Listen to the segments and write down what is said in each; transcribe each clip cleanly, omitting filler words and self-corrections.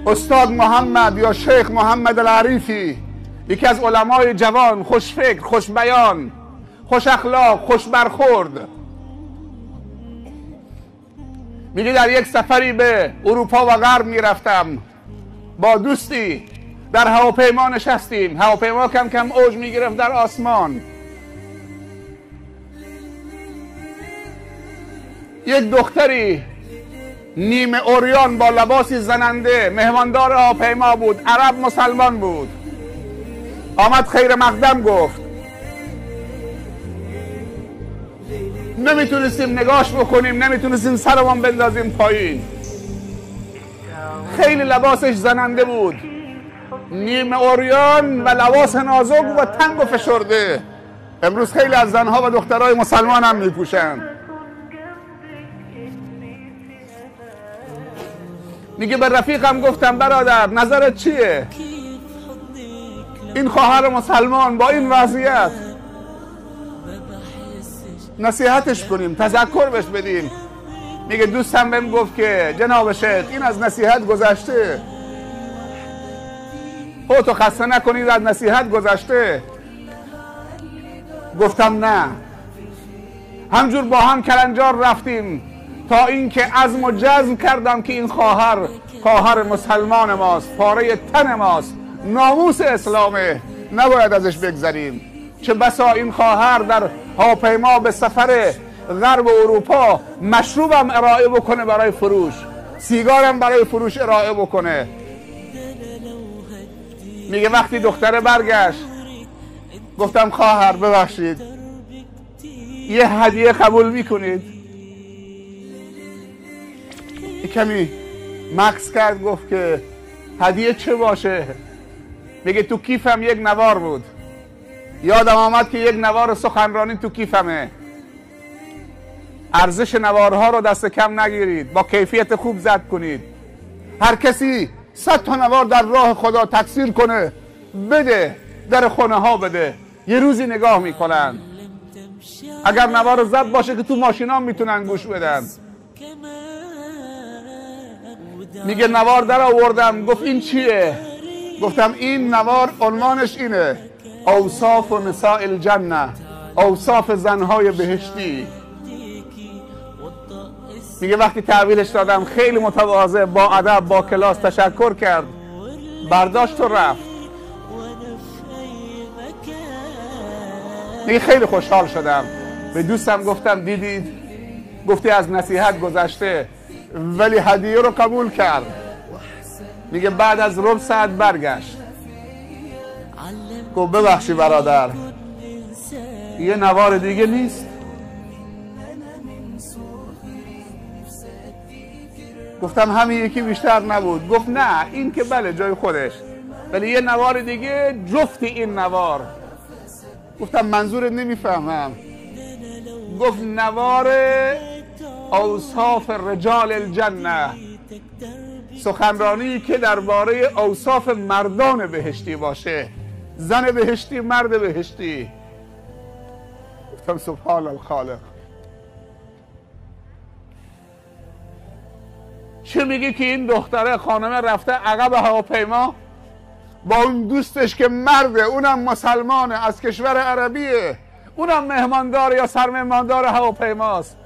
استاد محمد یا شیخ محمد العریفی، یکی از علمای جوان، خوشفکر، خوش بیان، خوش اخلاق، خوش برخورد، میگه در یک سفری به اروپا و غرب میرفتم با دوستی، در هواپیما نشستیم. هواپیما کم کم اوج میگرفت در آسمان. یک دختری نیمه عریان با لباسی زننده، مهماندار هواپیما بود، عرب مسلمان بود، آمد خیر مقدم گفت. نمیتونستیم نگاش بکنیم، نمیتونستیم سرمان بندازیم پایین. خیلی لباسش زننده بود، نیمه عریان و لباس نازک و تنگ و فشرده. امروز خیلی از زنها و دخترهای مسلمان هم میپوشند. میگه به رفیقم گفتم برادر نظرت چیه؟ این خواهر مسلمان با این وضعیت نصیحتش کنیم، تذکر بهش بدیم. میگه دوستم بهم گفت که جناب شیخ این از نصیحت گذشته، خودتو خسته نکنید، از نصیحت گذشته. گفتم نه. همجور با هم کلنجار رفتیم تا اینکه عزم و جزم کردم که این خواهر، خواهر مسلمان ماست، پاره تن ماست، ناموس اسلامه، نباید ازش بگذریم. چه بسا این خواهر در هواپیما به سفر غرب اروپا مشروبم ارائه بکنه برای فروش، سیگارم برای فروش ارائه بکنه. میگه وقتی دختره برگشت گفتم خواهر ببخشید یه هدیه قبول میکنید؟ کمی مکث کرد، گفت که هدیه چه باشه؟ میگه تو کیفم یک نوار بود، یادم آمد که یک نوار سخنرانی تو کیفمه. ارزش نوارها رو دست کم نگیرید، با کیفیت خوب زد کنید. هر کسی 100 تا نوار در راه خدا تکثیر کنه بده، در خونه ها بده، یه روزی نگاه میکنن. اگر نوار زد باشه که تو ماشینا میتونن گوش بدن. میگه نوار در آوردم، گفت این چیه؟ گفتم این نوار عنوانش اینه، اوصاف نساء الجنه، اوصاف زنهای بهشتی. میگه وقتی تحویلش دادم خیلی متواضع، با ادب، با کلاس تشکر کرد، برداشت و رفت. میگه خیلی خوشحال شدم. به دوستم گفتم دیدید؟ گفتی از نصیحت گذشته، ولی هدیه رو قبول کرد. میگه بعد از ربع ساعت برگشت، گفت ببخشی برادر یه نوار دیگه نیست؟ گفتم همین یکی بیشتر نبود. گفت نه این که بله جای خودش، ولی یه نوار دیگه جفت این نوار. گفتم منظورت نمیفهمم. گفت نوار اوصاف رجال الجنه، سخنرانی که درباره اوصاف مردان بهشتی باشه، زن بهشتی، مرد بهشتی. گفتم سبحان الخالق. چه میگی که این دختره خانمه رفته عقب هواپیما با اون دوستش که مرده، اونم مسلمانه، از کشور عربیه، اونم مهماندار یا سرمهماندار هواپیماست.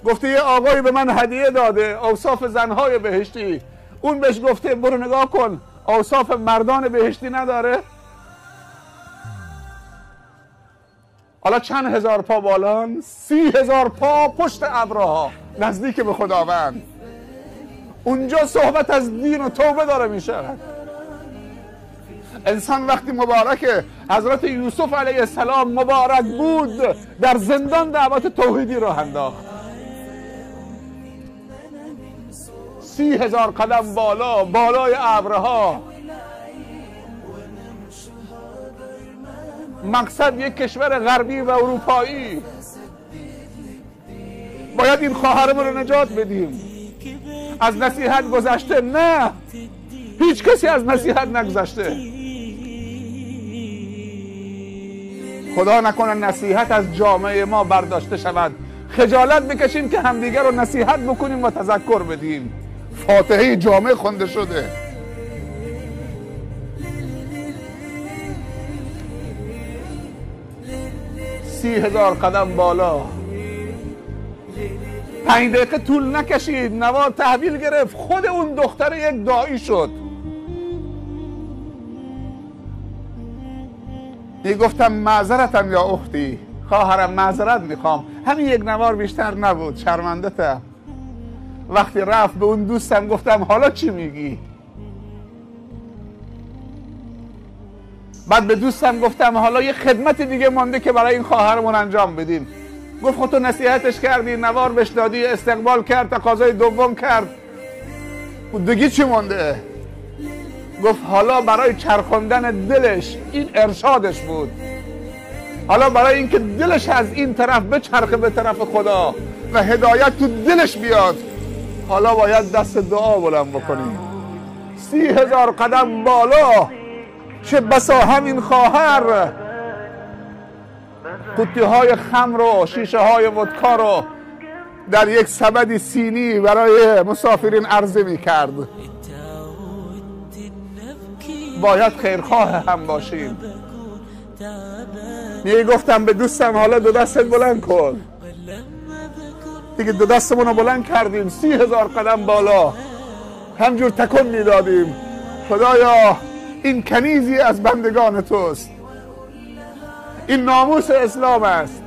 گفته یه آقایی به من هدیه داده اوصاف زنهای بهشتی، اون بهش گفته برو نگاه کن اوصاف مردان بهشتی نداره. حالا چند هزار پا بالان، 30,000 پا پشت ابرها، نزدیک به خداوند. اونجا صحبت از دین و توبه داره میشه. انسان وقتی مبارکه، حضرت یوسف علیه السلام مبارک بود، در زندان دعوت توحیدی راه انداخت. 30,000 قدم بالا، بالای ابرها. مقصد یک کشور غربی و اروپایی. باید این خواهرمون رو نجات بدیم. از نصیحت گذشته؟ نه، هیچ کسی از نصیحت نگذشته. خدا نکنه نصیحت از جامعه ما برداشته شود. خجالت بکشیم که همدیگر رو نصیحت بکنیم و تذکر بدیم. فاتحه جامعه خونده شده. 30,000 قدم بالا. 5 دقیقه طول نکشید نوار تحویل گرفت، خود اون دختر یک داعی شد. گفتم معذرتم یا اختی، خواهرم معذرت میخوام، همین یک نوار بیشتر نبود، شرمنده تم. وقتی رفت به اون دوستم گفتم حالا چی میگی؟ بعد به دوستم گفتم حالا یه خدمت دیگه مانده که برای این خواهرمون انجام بدیم. گفت خودتو نصیحتش کردی، نوار بهش دادی، استقبال کرد، تقاضای دوم کرد، دیگه چی مانده؟ گفت حالا برای چرخوندن دلش، این ارشادش بود، حالا برای اینکه دلش از این طرف بچرخه به طرف خدا و هدایت تو دلش بیاد، حالا باید دست دعا بلند بکنیم. 30,000 قدم بالا، چه بسا همین خواهر قوطی های خمر و شیشه های ودکا رو در یک سبد سینی برای مسافرین عرضه می کرد. باید خیرخواه هم باشیم. می گفتم به دوستم حالا دو دستت بلند کن. دیگه دو دستمون رو بلند کردیم، 30,000 قدم بالا، همجور تکن میدادیم. خدایا این کنیزی از بندگان توست، این ناموس اسلام است،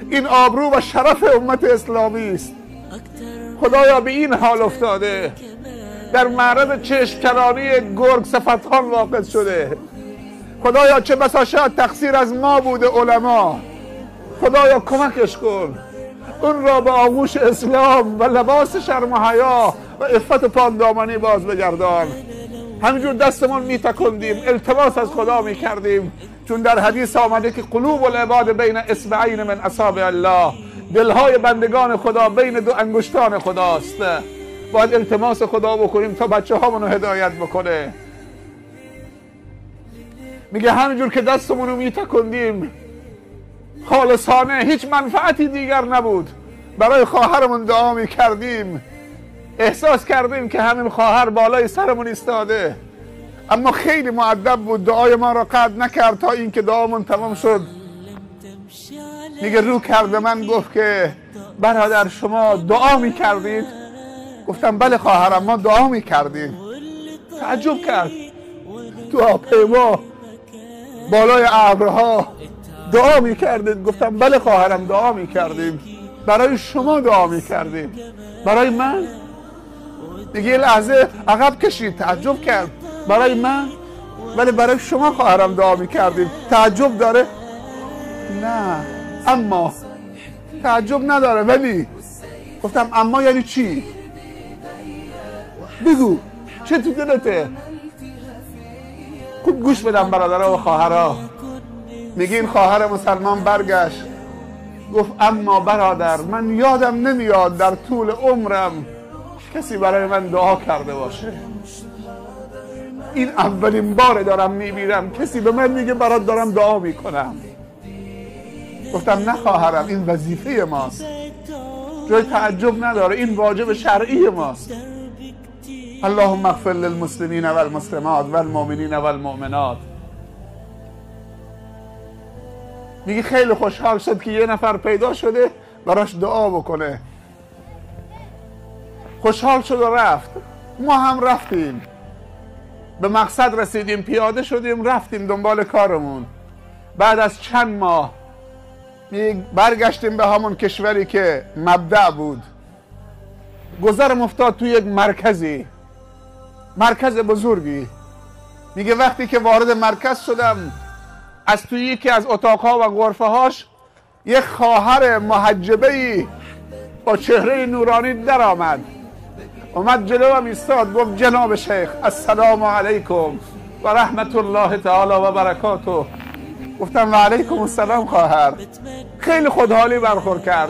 این آبرو و شرف امت اسلامی است. خدایا به این حال افتاده، در معرض چشم کرانی گرگ صفتان واقع شده. خدایا چه بسا شاید تقصیر از ما بوده علما، خدایا کمکش کن، اون را به آغوش اسلام و لباس شرم و حیا و عفت پاکدامنی باز بگردان. همینجور دستمون میتکندیم، التماس از خدا میکردیم، چون در حدیث آمده که قلوب العباد بین اصبعین من اصابع الله، دلهای بندگان خدا بین دو انگشتان خداست. باید التماس خدا بکنیم تا بچه هامونو هدایت بکنه. میگه همینجور که دستمونو میتکندیم خالصانه، هیچ منفعتی دیگر نبود، برای خواهرمون دعا میکردیم، احساس کردیم که همین خواهر بالای سرمون ایستاده، اما خیلی مؤدب بود، دعای ما را قطع نکرد تا اینکه دعامون تمام شد. میگه رو کرد به من گفت که برادر شما دعا میکردید؟ گفتم بله خواهرم ما دعا میکردیم. تعجب کرد، تو هواپیما بالای ابرها دعا میکردید؟ گفتم بله خواهرم دعا میکردیم، برای شما دعا میکردیم. برای من؟ دیگه لحظه عقب کشید، تعجب کرد، برای من؟ ولی برای شما خواهرم دعا میکردیم. تعجب داره؟ نه، اما تعجب نداره. ولی گفتم اما یعنی چی؟ بگو چه تو دلته؟ خوب گوش بدم برادرها و خواهرها. میگه این خواهر مسلمان برگشت گفت اما برادر من یادم نمیاد در طول عمرم کسی برای من دعا کرده باشه. این اولین بار دارم میبینم کسی به من میگه برات دارم دعا میکنم. گفتم نه خواهرم، این وظیفه ماست، جای تعجب نداره، این واجب شرعی ماست. اللهم اغفر للمسلمین والمسلمات والمؤمنین والمؤمنات. میگه خیلی خوشحال شد که یه نفر پیدا شده براش دعا بکنه. خوشحال شد و رفت. ما هم رفتیم، به مقصد رسیدیم، پیاده شدیم، رفتیم دنبال کارمون. بعد از چند ماه برگشتیم به همون کشوری که مبدأ بود. گذرم افتاد توی یک مرکزی، مرکز بزرگی. میگه وقتی که وارد مرکز شدم، از توی یکی از اتاقها و غرفه هاش یک خواهر محجبه‌ای با چهره نورانی در آمد. اومد جلوم ایستاد، گفت جناب شیخ السلام علیکم و رحمت الله تعالی و برکاته. گفتم و علیکم السلام خواهر. خیلی خودحالی برخورد کرد،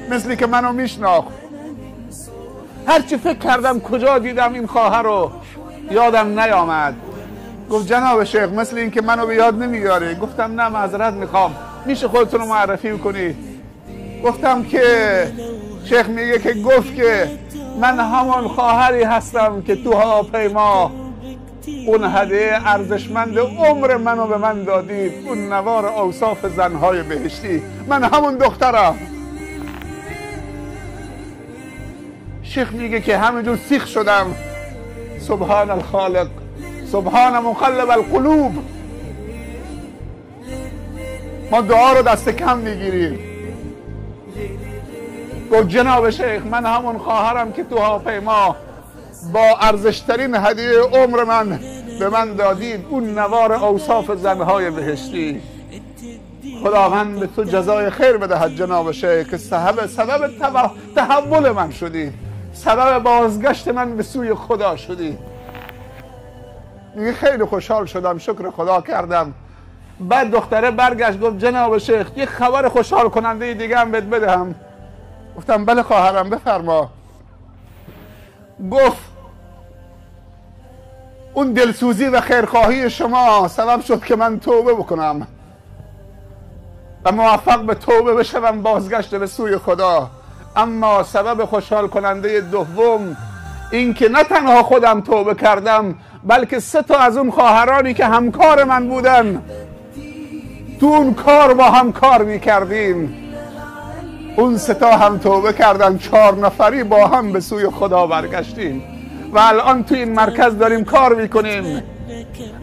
مثلی که منو میشناخت. هرچی فکر کردم کجا دیدم این خواهر رو یادم نیامد. گفت جناب شیخ مثل این که منو به یاد نمیاری. گفتم نه معذرت میخوام، میشه خودتون رو معرفی کنی؟ گفتم که شیخ میگه که گفت که من همان خواهری هستم که تو هواپیما اون هدیه ارزشمند عمر منو به من دادید، اون نوار اوصاف زنهای بهشتی. من همون دخترم. شیخ میگه که همینجور سیخ شدم. سبحان الخالق، سبحان مقلب القلوب. ما دعا رو دست کم میگیریم. گفت جناب شیخ من همون خواهرم که تو هواپیما با ارزشترین هدیه عمر من به من دادید، اون نوار اوصاف زنهای بهشتی. خداوند به تو جزای خیر بدهد جناب شیخ که سبب تحول من شدی، سبب بازگشت من به سوی خدا شدی. میگه خیلی خوشحال شدم، شکر خدا کردم. بعد دختره برگشت گفت جناب شیخ یه خبر خوشحال کننده دیگه هم بهت بدهم. گفتم بله خواهرم بفرما. گفت اون دلسوزی و خیرخواهی شما سبب شد که من توبه بکنم و موفق به توبه بشوم، بازگشت به سوی خدا. اما سبب خوشحال کننده دوم این که نه تنها خودم توبه کردم، بلکه 3 تا از اون خواهرانی که همکار من بودن، تو اون کار با هم کار میکردیم، اون 3 تا هم توبه کردن. 4 نفری با هم به سوی خدا برگشتیم و الان تو این مرکز داریم کار میکنیم.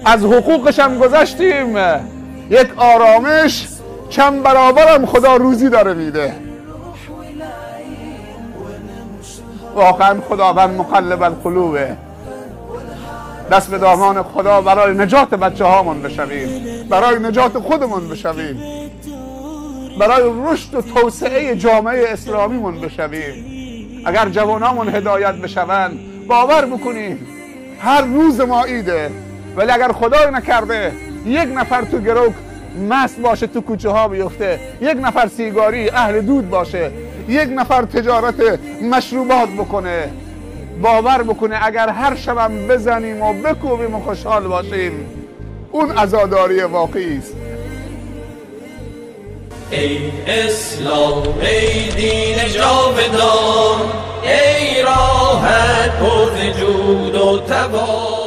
از حقوقش هم گذشتیم، یک آرامش چند برابرم خدا روزی داره میده. واقعا خداوند مقلب القلوبه. دست به دامان خدا برای نجات بچه هامون بشویم، برای نجات خودمون بشویم، برای رشد و توسعه جامعه اسلامیمون بشویم. اگر جوانامون هدایت بشوند، باور بکنیم هر روز ما عیده. ولی اگر خدای نکرده یک نفر تو گروک مست باشه، تو کوچه ها بیفته، یک نفر سیگاری اهل دود باشه، یک نفر تجارت مشروبات بکنه، باور بکنه اگر هر شبم بزنیم و بکوبیم و خوشحال باشیم، اون عزاداری واقعی است. ای اسلام، ای دین جاودان، ای راحت پر جود و توان.